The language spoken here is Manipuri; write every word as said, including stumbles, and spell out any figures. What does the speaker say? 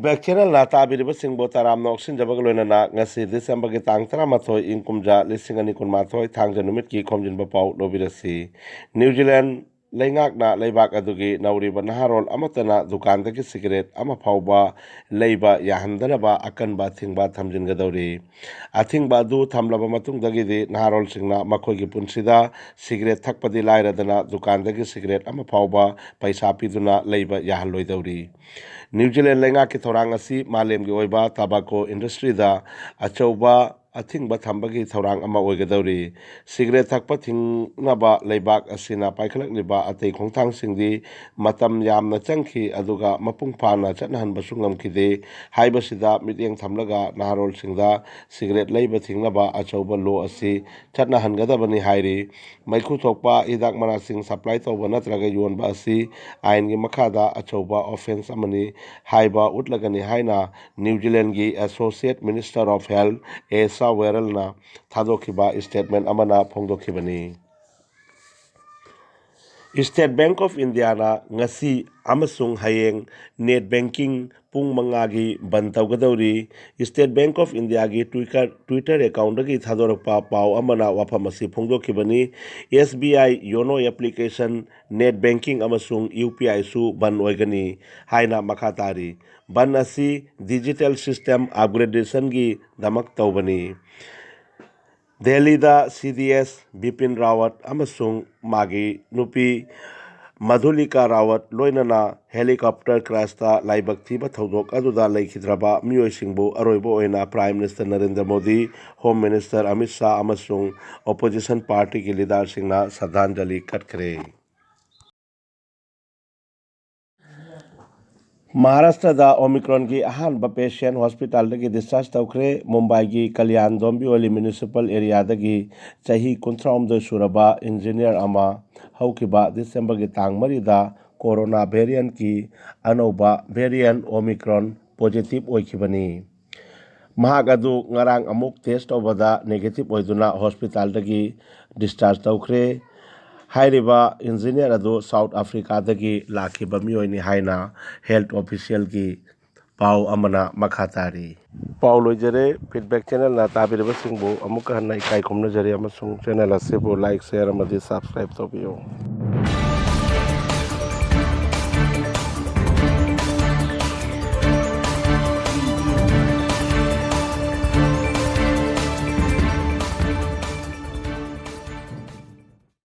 Back channelꯅ ꯇꯥꯕꯤꯔꯤꯕꯁꯤꯡꯕꯨ ꯇꯔꯥꯝꯅ ꯑꯣꯛꯁꯤꯟꯖꯕꯒ ꯂꯣꯏꯅꯅ ꯉꯁꯤ Decemberꯒꯤ ꯇꯥꯡ ꯇꯔꯥꯃꯥꯊꯣꯏ, ꯏꯪ ꯀꯨꯝꯖꯥ ꯂꯤꯁꯤꯡ ꯑꯅꯤ ꯀꯨꯟꯃꯥꯊꯣꯏ, ꯊꯥꯡꯖ ꯅꯨꯃꯤꯠꯀꯤ ꯈꯣꯝꯖꯤꯟꯕ ꯄꯥꯎ ꯂꯧꯕꯤꯔꯁꯤ꯫ New Zealand ꯂꯩꯉꯥꯛꯅ ꯂꯩꯕꯥꯛ ꯑꯗꯨꯒꯤ ꯅꯧꯔꯤꯕ ꯅꯍꯥꯔꯣꯜ ꯑꯃꯠꯇꯅ ꯗꯨꯀꯥꯟꯗꯒꯤ ꯁꯤꯒꯔꯦꯠ ꯑꯃ ꯐꯥꯎꯕ ꯂꯩꯕ ꯌꯥꯍꯟꯗꯅꯕ ꯑꯀꯟꯕ ꯑꯊꯤꯡꯕ ꯊꯝꯖꯤꯟꯒꯗꯧꯔꯤ꯫ ꯑꯊꯤꯡꯕ ꯑꯗꯨ ꯊꯝꯂꯕ ꯃꯇꯨꯡꯗꯒꯤꯗꯤ ꯅꯍꯥꯔꯣꯜꯁꯤꯡꯅ ꯃꯈꯣꯏꯒꯤ ꯄꯨꯟꯁꯤꯗ ꯁꯤꯒꯔꯦꯠ ꯊꯛꯄꯗꯤ ꯂꯥꯏꯔꯗꯅ ꯗꯨꯀꯥꯟꯗꯒꯤ ꯁꯤꯒꯔꯦꯠ ꯑꯃ ꯐꯥꯎꯕ ꯄꯩꯁꯥ ꯄꯤꯗꯨꯅ ꯂꯩꯕ ꯌꯥꯍꯜꯂꯣꯏꯗꯧꯔꯤ꯫ New Zealand ꯂꯩꯉꯥꯛꯀꯤ ꯊꯧꯔꯥꯡ ꯑꯁꯤ ꯃꯥꯂꯦꯝꯒꯤ ꯑꯣꯏꯕ tobacco industryꯗ ꯑꯆꯧꯕ ꯑꯊꯤꯡꯕ ꯊꯝꯕꯒꯤ ꯊꯧꯔꯥꯡ ꯑꯃ ꯑꯣꯏꯒꯗꯧꯔꯤ꯫ ꯁꯤꯒꯔꯦꯠ ꯊꯛꯄ ꯊꯤꯡꯅꯕ ꯂꯩꯕꯥꯛ ꯑꯁꯤꯅ ꯄꯥꯏꯈꯠꯂꯛꯂꯤꯕ ꯑꯇꯩ ꯈꯣꯡꯊꯥꯡꯁꯤꯡꯗꯤ ꯃꯇꯝ ꯌꯥꯝꯅ ꯆꯪꯈꯤ, ꯑꯗꯨꯒ ꯃꯄꯨꯡ ꯐꯥꯅ ꯆꯠꯅꯍꯟꯕꯁꯨ ꯉꯝꯈꯤꯗꯦ꯫ ꯍꯥꯏꯕꯁꯤꯗ ꯃꯤꯠꯌꯦꯡ ꯊꯝꯂꯒ ꯅꯍꯥꯔꯣꯜꯁꯤꯡꯗ ꯁꯤꯒꯔꯦꯠ ꯂꯩꯕ ꯊꯤꯡꯅꯕ ꯑꯆꯧꯕ law ꯑꯁꯤ ꯆꯠꯅꯍꯟꯒꯗꯕꯅꯤ ꯍꯥꯏꯔꯤ꯫ ꯃꯩꯈꯨ ꯊꯣꯛꯄ ꯍꯤꯗꯥꯛ ꯃꯅꯥꯁꯤꯡ supply ꯇꯧꯕ ꯅꯠꯇ꯭ꯔꯒ ꯌꯣꯟꯕ ꯑꯁꯤ ꯑꯥꯏꯟꯒꯤ ꯃꯈꯥꯗ ꯑꯆꯧꯕ offence ꯑꯃꯅꯤ ꯍꯥꯏꯕ ꯎꯠꯂꯒꯅꯤ ꯍꯥꯏꯅ New Zealandꯒꯤ Associate Minister of Health, Asa Werrellꯅ ꯊꯥꯗꯣꯛꯈꯤꯕ statement ꯑꯃꯅ ꯐꯣꯡꯗꯣꯛꯈꯤꯕꯅꯤ꯫ State Bank of Indiaꯅ ꯉꯁꯤ ꯑꯃꯁꯨꯡ ꯍꯌꯦꯡ net banking ꯄꯨꯡ ꯃꯉꯥꯒꯤ ꯕꯟ ꯇꯧꯒꯗꯧꯔꯤ꯫ State Bank of Indiaꯒꯤ Twitter, Twitter accountꯗꯒꯤ ꯊꯥꯗꯣꯔꯛꯄ ꯄꯥꯎ ꯑꯃꯅ ꯋꯥꯐꯝ ꯑꯁꯤ ꯐꯣꯡꯗꯣꯛꯈꯤꯕꯅꯤ꯫ S B I YONO application, net banking ꯑꯃꯁꯨꯡ U P Iꯁꯨ ꯕꯟ ꯑꯣꯏꯒꯅꯤ ꯍꯥꯏꯅ ꯃꯈꯥ ꯇꯥꯔꯤ꯫ ꯕꯟ ꯑꯁꯤ digital system upgradationꯒꯤꯗꯃꯛ ꯇꯧꯕꯅꯤ꯫ ꯗꯦꯜꯂꯤꯗ C D S ꯕꯤꯄꯤꯟ ꯔꯥꯋꯠ ꯑꯃꯁꯨꯡ ꯃꯥꯒꯤ ꯅꯨꯄꯤ ꯃꯙꯨꯂꯤꯀꯥ ꯔꯥꯋꯠ ꯂꯣꯏꯅꯅ helicopter crashꯇ ꯂꯥꯏꯕꯛ ꯊꯤꯕ ꯊꯧꯗꯣꯛ ꯑꯗꯨꯗ ꯂꯩꯈꯤꯗ꯭ꯔꯕ ꯃꯤꯑꯣꯏꯁꯤꯡꯕꯨ ꯑꯔꯣꯏꯕ ꯑꯣꯏꯅ Prime Minister Narendra Modi, Home Minister Amit Shah ꯑꯃꯁꯨꯡ opposition partyꯒꯤ leaderꯁꯤꯡꯅ ꯁ꯭ꯔꯗꯥꯟꯖꯂꯤ ꯀꯠꯈ꯭ꯔꯦ꯫ ꯃꯍꯥꯔꯥꯁꯇ꯭ꯔꯗ Omicronꯒꯤ ꯑꯍꯥꯟꯕ patient hospitalꯗꯒꯤ discharge ꯇꯧꯈ꯭ꯔꯦ꯫ ꯃꯨꯝꯕꯥꯏꯒꯤ ꯀꯂꯤꯌꯥꯟ ꯗꯣꯝꯕꯤꯋꯂꯤ municipal areaꯗꯒꯤ ꯆꯍꯤ ꯀꯨꯟꯊ꯭ꯔꯥꯍꯨꯝꯗꯣꯏ ꯁꯨꯔꯕ engineer ꯑꯃ ꯍꯧꯈꯤꯕ Decemberꯒꯤ ꯇꯥꯡ ꯃꯔꯤꯗ corona variantꯀꯤ ꯑꯅꯧꯕ variant Omicron positive ꯑꯣꯏꯈꯤꯕꯅꯤ꯫ ꯃꯍꯥꯛ ꯑꯗꯨ ꯉꯔꯥꯡ ꯑꯃꯨꯛ test ꯇꯧꯕꯗ negative ꯑꯣꯏꯗꯨꯅ hospitalꯗꯒꯤ discharge ꯇꯧꯈ꯭ꯔꯦ꯫ ꯍꯥꯏꯔꯤꯕ engineer ꯑꯗꯨ South Africaꯗꯒꯤ ꯂꯥꯛꯈꯤꯕ ꯃꯤꯑꯣꯏꯅꯤ ꯍꯥꯏꯅ health officialꯒꯤ ꯄꯥꯎ ꯑꯃꯅ ꯃꯈꯥ ꯇꯥꯔꯤ꯫ ꯄꯥꯎ ꯂꯣꯏꯖꯔꯦ꯫ Feedback channelꯅ ꯇꯥꯕꯤꯔꯤꯕꯁꯤꯡꯕꯨ ꯑꯃꯨꯛꯀ ꯍꯟꯅ ꯏꯀꯥꯏ ꯈꯨꯝꯅꯖꯔꯤ ꯑꯃꯁꯨꯡ channel ꯑꯁꯤꯕꯨ like, share ꯑꯃꯗꯤ subscribe ꯇꯧꯕꯤꯌꯨ꯫